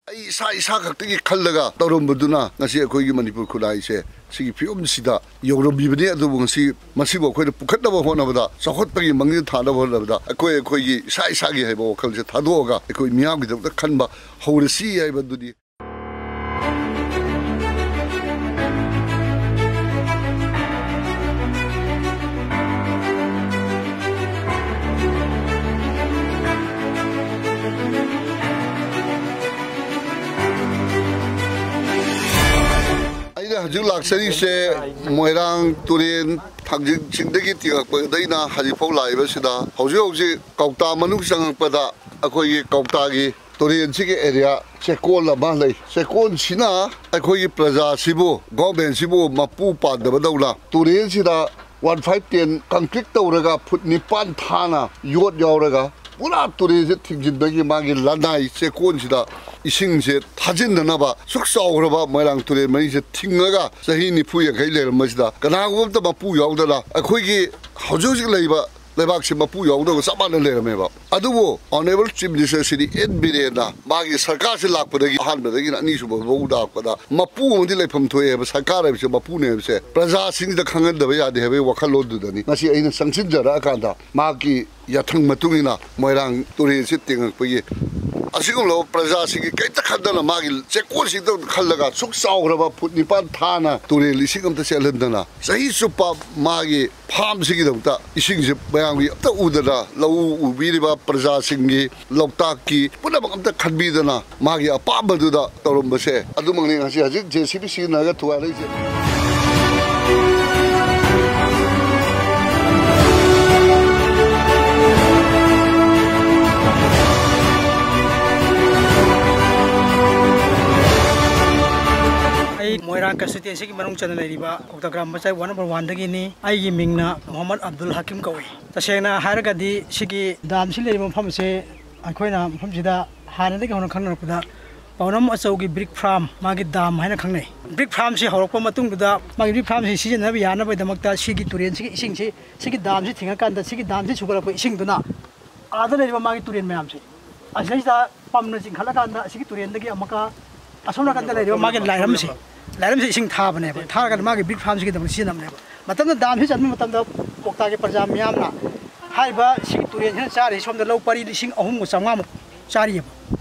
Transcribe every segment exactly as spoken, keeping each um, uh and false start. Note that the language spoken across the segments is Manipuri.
ꯑꯩ ꯏꯁꯥ ꯏꯁꯥ ꯈꯛꯇꯒꯤ ꯈꯜꯂꯒ ꯇꯧꯔꯝꯕꯗꯨꯅ ꯉꯁꯤ ꯑꯩꯈꯣꯏꯒꯤ ꯃꯅꯤꯄꯨꯔ ꯈꯨꯟꯅꯥꯏꯁꯦ ꯁꯤꯒꯤ ꯐꯤꯕꯝꯁꯤꯗ ꯌꯧꯔꯝꯃꯤꯕꯅꯤ꯫ ꯑꯗꯨꯕꯨ ꯉꯁꯤ ꯃꯁꯤꯕꯨ ꯑꯩꯈꯣꯏꯅ ꯄꯨꯈꯠꯅꯕ ꯍꯣꯠꯅꯕꯗ, ꯆꯥꯎꯈꯠꯄꯒꯤ ꯃꯪꯂꯥꯟ ꯊꯥꯅꯕ ꯍꯣꯠꯅꯕꯗ ꯑꯩꯈꯣꯏ ꯑꯩꯈꯣꯏꯒꯤ ꯏꯁꯥ ꯏꯁꯥꯒꯤ ꯍꯥꯏꯕ ꯋꯥꯈꯜꯁꯦ ꯊꯥꯗꯣꯛꯑꯒ ꯑꯩꯈꯣꯏ ꯃꯤꯌꯥꯝꯒꯤꯗꯃꯛꯇ ꯈꯟꯕ ꯍꯧꯔꯁꯤ ꯍꯥꯏꯕꯗꯨꯅꯤ꯫ ꯑꯩꯅ ꯍꯧꯖꯤꯛ ꯂꯥꯛꯆꯔꯤꯁꯦ ꯃꯣꯏꯔꯥꯡ ꯇꯨꯔꯦꯜ ꯊꯥꯡꯖꯤꯡ ꯆꯤꯡꯗꯒꯤ ꯇꯤꯡꯉꯛꯄꯗꯩꯅ ꯍꯧꯖꯤꯛꯐꯥꯎ ꯂꯥꯛꯏꯕꯁꯤꯗ, ꯍꯧꯖꯤꯛ ꯍꯧꯖꯤꯛ ꯀꯧꯇꯥ ꯃꯅꯨꯡ ꯆꯪꯉꯛꯄꯗ ꯑꯩꯈꯣꯏꯒꯤ ꯀꯧꯇꯥꯒꯤ ꯇꯨꯔꯦꯜꯁꯤꯒꯤ ꯑꯦꯔꯤꯌꯥ ꯆꯦꯛꯀꯣꯟ ꯑꯃ ꯂꯩ꯫ ꯆꯦꯛꯀꯣꯟꯁꯤꯅ ꯑꯩꯈꯣꯏꯒꯤ ꯄ꯭ꯔꯖꯥꯁꯤꯕꯨ, ꯒꯣꯔꯃꯦꯟꯁꯤꯕꯨ ꯃꯄꯨ ꯄꯥꯟꯗꯕꯗꯧꯅ ꯇꯨꯔꯦꯜꯁꯤꯗ ꯋꯥꯟ ꯐꯥꯏꯚ ꯇꯦꯟ ꯀꯪꯀ꯭ꯔꯤꯠ ꯇꯧꯔꯒ ꯐꯨꯠ ꯅꯤꯄꯥꯟ ꯊꯥꯅ ꯌꯣꯠ ꯌꯥꯎꯔꯒ ꯄꯨꯔꯥ ꯇꯨꯔꯦꯜꯁꯦ ꯊꯤꯡꯖꯤꯟꯕꯒꯤ ꯃꯥꯒꯤ ꯂꯅꯥꯏ ꯆꯦꯛꯀꯣꯟꯁꯤꯗ ꯏꯁꯤꯡꯁꯦ ꯊꯥꯖꯤꯟꯅꯅꯕ ꯁꯨꯛ ꯆꯥꯎꯈ꯭ꯔꯕ ꯃꯣꯏꯔꯥꯡ ꯇꯨꯔꯦꯜ ꯃꯔꯤꯁꯦ ꯊꯤꯡꯉꯒ ꯆꯍꯤ ꯅꯤꯐꯨ ꯌꯥꯡꯈꯩ ꯂꯩꯔꯝꯕꯁꯤꯗ ꯀꯅꯥꯒꯨꯝꯕ ꯑꯝꯇ ꯃꯄꯨ ꯌꯥꯎꯗꯅ ꯑꯩꯈꯣꯏꯒꯤ ꯍꯧꯖꯤꯛ ꯍꯧꯖꯤꯛ ꯂꯩꯕ ꯂꯩꯕꯥꯛꯁꯤ ꯃꯄꯨ ꯌꯥꯎꯗꯕ ꯆꯞ ꯃꯥꯟꯅ ꯂꯩꯔꯝꯃꯦꯕ꯫ ꯑꯗꯨꯕꯨ Honourable Chief Minister Shri N ꯕꯤꯔꯦꯟꯅ ꯃꯥꯒꯤ ꯁꯔꯀꯥꯔꯁꯤ ꯂꯥꯛꯄꯗꯒꯤ ꯑꯍꯥꯟꯕꯗꯒꯤꯅ ꯑꯅꯤꯁꯨꯕ ꯐꯥꯎ ꯂꯥꯛꯄꯗ ꯃꯄꯨ ꯑꯃꯗꯤ ꯂꯩꯐꯝ ꯊꯣꯛꯑꯦꯕ꯫ ꯁꯔꯀꯥꯔ ꯍꯥꯏꯕꯁꯦ ꯃꯄꯨꯅꯦ ꯍꯥꯏꯕꯁꯦ ꯄ꯭ꯔꯖꯥꯁꯤꯡꯁꯤꯗ ꯈꯪꯍꯟꯗꯕ ꯌꯥꯗꯦ ꯍꯥꯏꯕꯒꯤ ꯋꯥꯈꯜꯂꯣꯟꯗꯨꯗꯅꯤ ꯉꯁꯤ ꯑꯩꯅ ꯆꯪꯁꯤꯟꯖꯔꯛꯑꯀꯥꯟꯗ ꯃꯍꯥꯛꯀꯤ ꯌꯥꯊꯪ ꯃꯇꯨꯡ ꯏꯟꯅ ꯃꯣꯏꯔꯥꯡ ꯇꯨꯔꯦꯜꯁꯤ ꯇꯦꯡꯉꯛꯄꯒꯤ ꯑꯁꯤꯒꯨꯝꯂꯕ ꯄ꯭ꯔꯖꯥꯁꯤꯡꯒꯤ ꯀꯔꯤꯝꯇ ꯈꯟꯗꯅ ꯃꯥꯒꯤ ꯆꯦꯛꯀꯣꯟꯁꯤꯡꯗ ꯈꯜꯂꯒ ꯁꯨꯛ ꯆꯥꯎꯈ꯭ꯔꯕ ꯐꯨꯠ ꯅꯤꯄꯥꯟ ꯊꯥꯅ ꯇꯨꯔꯦꯜ ꯏꯁꯤꯡ ꯑꯝꯇ ꯆꯦꯜꯍꯟꯗꯅ ꯆꯍꯤ ꯆꯨꯞꯄ ꯃꯥꯒꯤ ꯐꯥꯝꯁꯤꯒꯤꯗꯃꯛꯇ ꯏꯁꯤꯡꯁꯦ ꯃꯌꯥꯝꯒꯤ ꯑꯝꯇ ꯎꯗꯅ ꯂꯧ ꯎꯕꯤꯔꯤꯕ ꯄ꯭ꯔꯖꯥꯁꯤꯡꯒꯤ, ꯂꯣꯛꯇꯥꯛꯀꯤ ꯄꯨꯝꯅꯃꯛ ꯑꯝꯇ ꯈꯟꯕꯤꯗꯅ ꯃꯥꯒꯤ ꯑꯄꯥꯝꯕꯗꯨꯗ ꯇꯧꯔꯝꯕꯁꯦ ꯑꯗꯨꯃꯛꯅꯤ ꯉꯁꯤ ꯍꯧꯖꯤꯛ ꯖꯦ ꯁꯤ ꯕꯤ ꯁꯤꯖꯤꯟꯅꯔꯒ ꯊꯨꯒꯥꯏꯔꯛꯏꯁꯦ꯫ ꯑꯩ ꯃꯣꯏꯔꯥꯡ constituencyꯒꯤ ꯃꯅꯨꯡ ꯆꯟꯅ ꯂꯩꯔꯤꯕ ꯀꯧꯇꯥ ꯒ꯭ꯔꯥꯝ ꯄꯟꯆꯥꯌꯠ ward number oneꯗꯒꯤꯅꯤ꯫ ꯑꯩꯒꯤ ꯃꯤꯡꯅ ꯃꯣꯍꯝꯃꯗ ꯑꯕꯗꯨꯜ ꯍꯥꯀꯤꯝ ꯀꯧꯏ꯫ ꯇꯁꯦꯡꯅ ꯍꯥꯏꯔꯒꯗꯤ ꯁꯤꯒꯤ ꯗꯥꯝꯁꯤ ꯂꯩꯔꯤꯕ ꯃꯐꯝꯁꯦ ꯑꯩꯈꯣꯏꯅ ꯃꯐꯝꯁꯤꯗ ꯍꯥꯟꯅꯗꯒꯤ ꯍꯧꯅ ꯈꯪꯅꯔꯛꯄꯗ ꯄꯥꯎꯅꯝ ꯑꯆꯧꯒꯤ brick farm, ꯃꯥꯒꯤ ꯗꯥꯝ ꯍꯥꯏꯅ ꯈꯪꯅꯩ꯫ Brick farmꯁꯤ ꯍꯧꯔꯛꯄ ꯃꯇꯨꯡꯗꯨꯗ ꯃꯥꯒꯤ brick farmꯁꯤ ꯁꯤꯖꯤꯟꯅꯕ ꯌꯥꯅꯕꯒꯤꯗꯃꯛꯇ ꯁꯤꯒꯤ ꯇꯨꯔꯦꯜꯁꯤꯒꯤ ꯏꯁꯤꯡꯁꯤ, ꯁꯤꯒꯤ ꯗꯥꯝꯁꯤ ꯊꯤꯡꯉꯀꯥꯟꯗ ꯁꯤꯒꯤ ꯗꯥꯝꯁꯤ ꯁꯨꯒꯠꯂꯛꯄ ꯏꯁꯤꯡꯗꯨꯅ ꯑꯥꯗ ꯂꯩꯔꯤꯕ ꯃꯥꯒꯤ ꯇꯨꯔꯦꯜ ꯃꯌꯥꯝꯁꯦ ꯑꯁꯤꯗꯩꯁꯤꯗ ꯄꯝꯅ ꯆꯤꯡꯈꯠꯂꯀꯥꯟꯗ ꯑꯁꯤꯒꯤ ꯇꯨꯔꯦꯟꯗꯒꯤ ꯑꯃꯨꯛꯀ ꯑꯁꯣꯝ ꯅꯥꯀꯟꯗ ꯂꯩꯔꯤꯕ ꯃꯥꯒꯤ ꯂꯥꯏꯔꯝꯁꯦ, ꯂꯥꯏꯔꯝꯁꯦ ꯏꯁꯤꯡ ꯊꯥꯕꯅꯦꯕ꯫ ꯊꯥꯔꯒ ꯃꯥꯒꯤ ꯕ꯭ꯔꯤꯛ ꯐꯥꯔꯝꯁꯤꯒꯤꯗꯃꯛ ꯁꯤꯖꯤꯟꯅꯕꯅꯦꯕ꯫ ꯃꯇꯝꯗ ꯗꯥꯝꯁꯤ ꯆꯟꯕ ꯃꯇꯝꯗ ꯀꯣꯛꯇꯥꯒꯤ ꯄ꯭ꯔꯖꯥ ꯃꯤꯌꯥꯝꯅ ꯍꯥꯏꯔꯤꯕ ꯁꯤꯒꯤ ꯇꯨꯔꯦꯟꯁꯤꯅ ꯆꯥꯔꯤꯁꯤ ꯁꯣꯝꯗ ꯂꯧ ꯄꯔꯤ ꯂꯤꯁꯤꯡ ꯑꯍꯨꯝꯒ ꯆꯥꯝꯃꯉꯥꯃꯨꯛ ꯆꯥꯔꯤꯑꯕ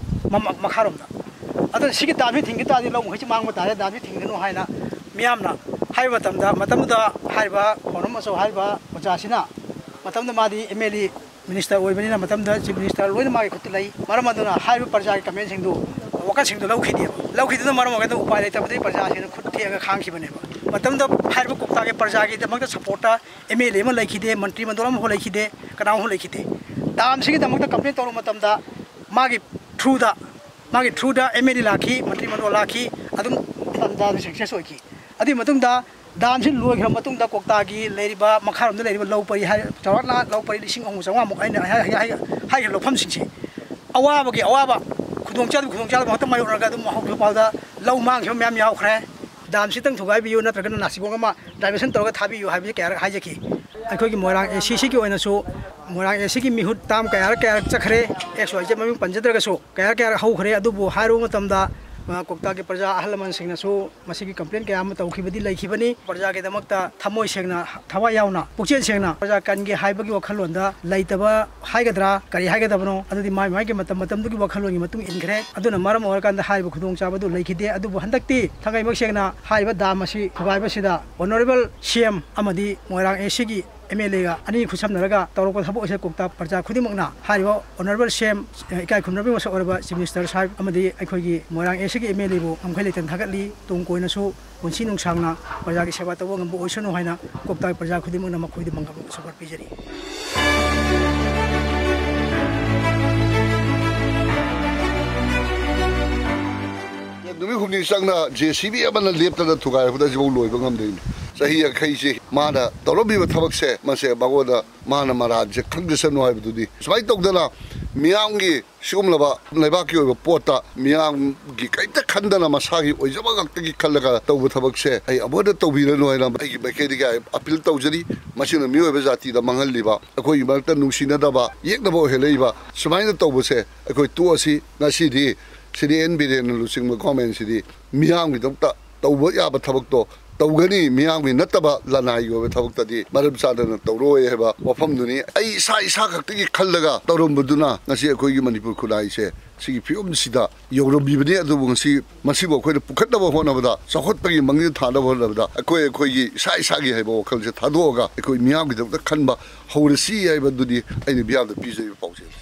ꯃꯃ-, ꯃꯈꯥꯔꯣꯝꯗ꯫ ꯑꯗꯨꯅ ꯁꯤꯒꯤ ꯗꯥꯝꯁꯤ ꯊꯤꯡꯈꯤ ꯇꯥꯔꯗꯤ ꯂꯧ ꯃꯈꯩꯁꯤ ꯃꯥꯡꯕ ꯇꯥꯔꯦ, ꯗꯥꯝꯁꯤ ꯊꯤꯡꯒꯅꯨ ꯍꯥꯏꯅ ꯃꯤꯌꯥꯝꯅ ꯍꯥꯏꯕ ꯃꯇꯝꯗ, ꯃꯇꯝꯗꯨꯗ ꯍꯥꯏꯔꯤꯕ ꯈꯣꯡꯗ꯭ꯔꯨꯝ ꯑꯆꯧ ꯍꯥꯏꯔꯤꯕ ꯑꯣꯖꯥꯁꯤꯅ ꯃꯇꯝꯗꯨꯗ ꯃꯥꯗꯤ ꯑꯦꯝ ꯑꯦꯜ ꯑꯦ ꯃꯤꯅꯤꯁꯇꯔ ꯑꯣꯏꯕꯅꯤꯅ ꯃꯇꯝꯗ ꯆꯤꯐ ꯃꯤꯅꯤꯁꯇꯔ ꯂꯣꯏꯅ ꯃꯥꯒꯤ ꯈꯨꯠꯇ ꯂꯩ꯫ ꯃꯔꯝ ꯑꯗꯨꯅ ꯍꯥꯏꯔꯤꯕ ꯄ꯭ꯔꯖꯥꯒꯤ ꯀꯃꯦꯟꯁꯤꯡꯗꯨ, ꯋꯥꯀꯠꯁꯤꯡꯗꯨ ꯂꯧꯈꯤꯗꯦꯕ꯫ ꯂꯧꯈꯤꯗꯅ ꯃꯔꯝ ꯑꯣꯏꯔꯒ ꯎꯄꯥꯏ ꯂꯩꯇꯕꯗꯒꯤ ꯄ꯭ꯔꯖꯥꯁꯤꯡꯅ ꯈꯨꯠ ꯊꯦꯛꯑꯒ ꯈꯥꯡꯈꯤꯕꯅꯦꯕ꯫ ꯃꯇꯝꯗ ꯍꯥꯏꯔꯤꯕ ꯀꯣꯛꯇꯥꯒꯤ ꯄ꯭ꯔꯖꯥꯒꯤꯗꯃꯛꯇ ꯁꯞꯄꯣꯔꯠꯇ ꯑꯦꯝ ꯑꯦꯜ ꯑꯦ ꯑꯃ ꯂꯩꯈꯤꯗꯦ, ꯃꯟꯇ꯭ꯔꯤ ꯃꯟꯗꯣꯜ ꯑꯃꯐꯥꯎ ꯂꯩꯈꯤꯗꯦ, ꯀꯅꯥ ꯑꯃꯐꯥꯎ ꯂꯩꯈꯤꯗꯦ꯫ ꯗꯥꯝꯁꯤꯒꯤꯗꯃꯛꯇ ꯀꯝꯄ꯭ꯂꯦꯟ ꯇꯧꯔꯨꯕ ꯃꯇꯝꯗ ꯃꯥꯒꯤ ꯊ꯭ꯔꯨꯗ, ꯃꯥꯒꯤ ꯊ꯭ꯔꯨꯗ ꯑꯦꯝ ꯑꯦꯜ ꯑꯦ ꯂꯥꯛꯈꯤ, ꯃꯟꯇ꯭ꯔꯤ ꯃꯟꯗꯣꯜ ꯂꯥꯛꯈꯤ, ꯑꯗꯨꯝ ꯗꯥꯝꯁꯤ ꯁꯛꯁꯦꯁ ꯑꯣꯏꯈꯤ꯫ ꯑꯗꯨꯒꯤ ꯃꯇꯨꯡꯗ ꯗꯥꯝꯁꯤ ꯂꯣꯏꯈ꯭ꯔ ꯃꯇꯨꯡꯗ ꯀꯣꯛꯇꯥꯒꯤ ꯂꯩꯔꯤꯕ, ꯃꯈꯥꯔꯣꯝꯗ ꯂꯩꯔꯤꯕ ꯂꯧ ꯄꯔꯤ ꯍꯥꯏ-, ꯆꯥꯎꯔꯥꯛꯅ ꯂꯧ ꯄꯔꯤ ꯂꯤꯁꯤꯡ ꯑꯍꯨꯝ ꯆꯥꯝꯃꯉꯥꯃꯨꯛ ꯑꯩꯅ ꯍꯥꯏ-, ꯍꯥꯏ-, ꯍꯥꯏ-, ꯍꯥꯏꯈꯤꯕ ꯂꯧꯐꯝꯁꯤꯡꯁꯦ ꯑꯋꯥꯕꯒꯤ ꯑꯋꯥꯕ, ꯈꯨꯗꯣꯡꯆꯥꯗꯕ ꯈꯨꯗꯣꯡꯆꯥꯗꯕ ꯉꯥꯛꯇ ꯃꯥꯌꯣꯛꯅꯔꯒ ꯑꯗꯨꯝ ꯍꯧꯖꯤꯛ ꯐꯥꯎꯗ ꯂꯧ ꯃꯥꯡꯈꯤꯕ ꯃꯌꯥꯝ ꯌꯥꯎꯈ꯭ꯔꯦ꯫ ꯗꯥꯝꯁꯤꯇꯪ ꯊꯨꯒꯥꯏꯕꯤꯌꯨ, ꯅꯠꯇ꯭ꯔꯒꯅ ꯅꯥꯁꯤꯒꯣꯡ ꯑꯃ ꯗꯥꯏꯚꯔꯁꯟ ꯇꯧꯔꯒ ꯊꯥꯕꯤꯌꯨ ꯍꯥꯏꯕꯁꯤ ꯀꯌꯥꯔꯛ ꯍꯥꯏꯖꯈꯤ꯫ ꯑꯩꯈꯣꯏꯒꯤ ꯃꯣꯏꯔꯥꯡ ꯑꯦ ꯁꯤ ꯁꯤꯒꯤ ꯑꯣꯏꯅꯁꯨ ꯃꯣꯏꯔꯥꯡ ꯑꯦ ꯁꯤꯒꯤ ꯃꯤꯍꯨꯠ ꯇꯥꯝ ꯀꯌꯥꯔꯛ ꯀꯌꯥꯔꯛ ꯆꯠꯈ꯭ꯔꯦ, ꯑꯦꯛꯁ ꯋꯥꯏ ꯖꯦꯠ ꯃꯃꯤꯡ ꯄꯟꯖꯗ꯭ꯔꯒꯁꯨ ꯀꯌꯥꯔꯛ ꯀꯌꯥꯔꯛ ꯍꯧꯈ꯭ꯔꯦ꯫ ꯑꯗꯨꯕꯨ ꯍꯥꯏꯔꯨꯕ ꯃꯇꯝꯗ, ꯑ, ꯀꯣꯛꯇꯥꯒꯤ ꯄ꯭ꯔꯖꯥ ꯑꯍꯜ ꯂꯃꯟꯁꯤꯡꯅꯁꯨ ꯃꯁꯤꯒꯤ ꯀꯝꯄ꯭ꯂꯦꯟ ꯀꯌꯥ ꯑꯃ ꯇꯧꯈꯤꯕꯗꯤ ꯂꯩꯈꯤꯕꯅꯤ꯫ ꯄ꯭ꯔꯖꯥꯒꯤꯗꯃꯛꯇ ꯊꯃꯣꯏ ꯁꯦꯡꯅ, ꯊꯋꯥꯏ ꯌꯥꯎꯅ, ꯄꯨꯛꯆꯦꯜ ꯁꯦꯡꯅ ꯄ꯭ꯔꯖꯥ ꯀꯟꯒꯦ ꯍꯥꯏꯕꯒꯤ ꯋꯥꯈꯜꯂꯣꯟꯗ ꯂꯩꯇꯕ ꯍꯥꯏꯒꯗ꯭ꯔꯥ, ꯀꯔꯤ ꯍꯥꯏꯒꯗꯕꯅꯣ, ꯑꯗꯨꯗꯤ ꯃꯥꯏ ꯃꯥꯏꯒꯤ ꯃꯇꯝ ꯃꯇꯝꯗꯨꯒꯤ ꯋꯥꯈꯜꯂꯣꯟꯒꯤ ꯃꯇꯨꯡ ꯏꯟꯈ꯭ꯔꯦ꯫ ꯑꯗꯨꯅ ꯃꯔꯝ ꯑꯣꯏꯔꯀꯥꯟꯗ ꯍꯥꯏꯔꯤꯕ ꯈꯨꯗꯣꯡꯆꯥꯕꯗꯨ ꯂꯩꯈꯤꯗꯦ꯫ ꯑꯗꯨꯕꯨ ꯍꯟꯗꯛꯇꯤ ꯊꯥꯡꯉꯩꯃꯛ ꯁꯦꯡꯅ ꯍꯥꯏꯔꯤꯕ ꯗꯥꯝ ꯑꯁꯤ ꯊꯨꯒꯥꯏꯕꯁꯤꯗ ꯑꯣꯅꯔꯦꯕꯜ ꯁꯤ ꯑꯦꯝ ꯑꯃꯗꯤ ꯃꯣꯏꯔꯥꯡ ꯑꯦ ꯁꯤꯒꯤ ꯑꯦꯝ ꯑꯦꯜ ꯑꯦꯒ ꯑꯅꯤ ꯈꯨꯠꯁꯝꯅꯔꯒ ꯇꯧꯔꯛꯄ ꯊꯕꯛ ꯑꯁꯤꯗ ꯀꯣꯛꯇꯥ ꯄ꯭ꯔꯖꯥ ꯈꯨꯗꯤꯡꯃꯛꯅ ꯍꯥꯏꯔꯤꯕ ꯑꯣꯅꯔꯦꯕꯜ ꯁꯤ ꯑꯦꯝ ꯏꯀꯥꯏ ꯈꯨꯝꯅꯕꯒꯤ ꯃꯁꯛ ꯑꯣꯏꯔꯕ ꯆꯤꯐ ꯃꯤꯅꯤꯁꯇꯔ ꯁꯥꯍꯦꯕ ꯑꯃꯗꯤ ꯑꯩꯈꯣꯏꯒꯤ ꯃꯣꯏꯔꯥꯡ ꯑꯦ ꯁꯤꯒꯤ ꯑꯦꯝ ꯑꯦꯜ ꯑꯦꯕꯨ ꯉꯝꯈꯩ ꯂꯩꯇꯅ ꯊꯥꯒꯠꯂꯤ꯫ ꯇꯨꯡ ꯀꯣꯏꯅꯁꯨ ꯄꯨꯟꯁꯤ ꯅꯨꯡꯁꯥꯡꯅ ꯄ꯭ꯔꯖꯥꯒꯤ ꯁꯦꯕꯥ ꯇꯧꯕ ꯉꯝꯕ ꯑꯣꯏꯁꯅꯨ ꯍꯥꯏꯅ ꯀꯣꯛꯇꯥꯒꯤ ꯄ꯭ꯔꯖꯥ ꯈꯨꯗꯤꯡꯃꯛꯅ ꯃꯈꯣꯏꯗ ꯃꯪꯒꯜ ꯁꯣꯛꯄ ꯄꯤꯖꯔꯤ꯫ ꯅꯨꯃꯤꯠ ꯍꯨꯝꯅꯤ ꯆꯪꯅ ꯖꯦ ꯁꯤ ꯕꯤ ꯑꯃꯅ ꯂꯦꯞꯇꯅ ꯊꯨꯒꯥꯏꯔꯛꯄꯗ ꯍꯧꯖꯤꯛꯐꯥꯎ ꯂꯣꯏꯕ ꯉꯝꯗ꯭ꯔꯤꯅꯤ꯫ ꯆꯍꯤ ꯌꯥꯡꯈꯩꯁꯤ ꯃꯥꯅ ꯇꯧꯔꯝꯃꯤꯕ ꯊꯕꯛꯁꯦ, ꯃꯁꯦ ꯃꯉꯣꯟꯗ ꯃꯥꯅ ꯃꯔꯥꯜꯁꯦ ꯈꯪꯖꯁꯅꯨ ꯍꯥꯏꯕꯗꯨꯗꯤ꯫ ꯁꯨꯃꯥꯏꯅ ꯇꯧꯗꯅ ꯃꯤꯌꯥꯝꯒꯤ ꯁꯤꯒꯨꯝꯂꯕ ꯂꯩꯕꯥꯛꯀꯤ ꯑꯣꯏꯕ ꯄꯣꯠꯇ ꯃꯤꯌꯥꯝꯒꯤ ꯀꯔꯤꯝꯇ ꯈꯟꯗꯅ ꯃꯁꯥꯒꯤ ꯑꯣꯏꯖꯕ ꯉꯥꯛꯇꯒꯤ ꯈꯜꯂꯒ ꯇꯧꯕ ꯊꯕꯛꯁꯦ ꯑꯩ ꯑꯃꯨꯛ ꯍꯟꯅ ꯇꯧꯕꯤꯔꯅꯨ ꯍꯥꯏꯅ ꯑꯩꯒꯤ ꯃꯥꯏꯀꯩꯗꯒꯤ ꯑꯩ ꯑꯄꯤꯜ ꯇꯧꯖꯔꯤ꯫ ꯃꯁꯤꯅ ꯃꯤꯑꯣꯏꯕ ꯖꯥꯇꯤꯗ ꯃꯥꯡꯍꯜꯂꯤꯕ, ꯑꯩꯈꯣꯏꯒꯤ ꯃꯔꯛꯇ ꯅꯨꯡꯁꯤꯅꯗꯕ, ꯌꯦꯛꯅꯕ ꯑꯣꯏꯍꯜꯂꯛꯏꯕ ꯁꯨꯃꯥꯏꯅ ꯇꯧꯕꯁꯦ ꯑꯩꯈꯣꯏ ꯇꯣꯛꯑꯁꯤ꯫ ꯉꯁꯤꯗꯤ ꯁꯤꯗꯤ ꯑꯦꯟ ꯕꯤꯔꯦꯟꯅ ꯂꯨꯆꯤꯡꯕ ꯒꯣꯔꯃꯦꯟꯁꯤꯗꯤ ꯃꯤꯌꯥꯝꯒꯤꯗꯃꯛꯇ ꯇꯧꯕ ꯌꯥꯕ ꯊꯕꯛꯇꯣ ꯇꯧꯒꯅꯤ, ꯃꯤꯌꯥꯝꯒꯤ ꯅꯠꯇꯕ ꯂꯅꯥꯏꯒꯤ ꯑꯣꯏꯕ ꯊꯕꯛꯇꯗꯤ ꯃꯔꯝ ꯆꯥꯗꯅ ꯇꯧꯔꯣꯏ ꯍꯥꯏꯕ ꯋꯥꯐꯝꯗꯨꯅꯤ꯫ ꯑꯩ ꯏꯁꯥ ꯏꯁꯥ ꯈꯛꯇꯒꯤ ꯈꯜꯂꯒ ꯇꯧꯔꯝꯕꯗꯨꯅ ꯉꯁꯤ ꯑꯩꯈꯣꯏꯒꯤ ꯃꯅꯤꯄꯨꯔ ꯈꯨꯟꯅꯥꯏꯁꯦ ꯁꯤꯒꯤ ꯐꯤꯕꯝꯁꯤꯗ ꯌꯧꯔꯝꯃꯤꯕꯅꯤ꯫ ꯑꯗꯨꯕꯨ ꯉꯁꯤ ꯃꯁꯤꯕꯨ ꯑꯩꯈꯣꯏꯅ ꯄꯨꯈꯠꯅꯕ ꯍꯣꯠꯅꯕꯗ, ꯆꯥꯎꯈꯠꯄꯒꯤ ꯃꯪꯂꯥꯟ ꯊꯥꯅꯕ ꯍꯣꯠꯅꯕꯗ ꯑꯩꯈꯣꯏ ꯑꯩꯈꯣꯏꯒꯤ ꯏꯁꯥ ꯏꯁꯥꯒꯤ ꯍꯥꯏꯕ ꯋꯥꯈꯜꯁꯦ ꯊꯥꯗꯣꯛꯑꯒ ꯑꯩꯈꯣꯏ ꯃꯤꯌꯥꯝꯒꯤꯗꯃꯛꯇ ꯈꯟꯕ ꯍꯧꯔꯁꯤ ꯍꯥꯏꯕꯗꯨꯗꯤ ꯑꯩꯅ ꯃꯤꯌꯥꯝꯗ ꯄꯤꯖꯔꯤꯕ ꯄꯥꯎꯖꯦꯜꯅꯤ꯫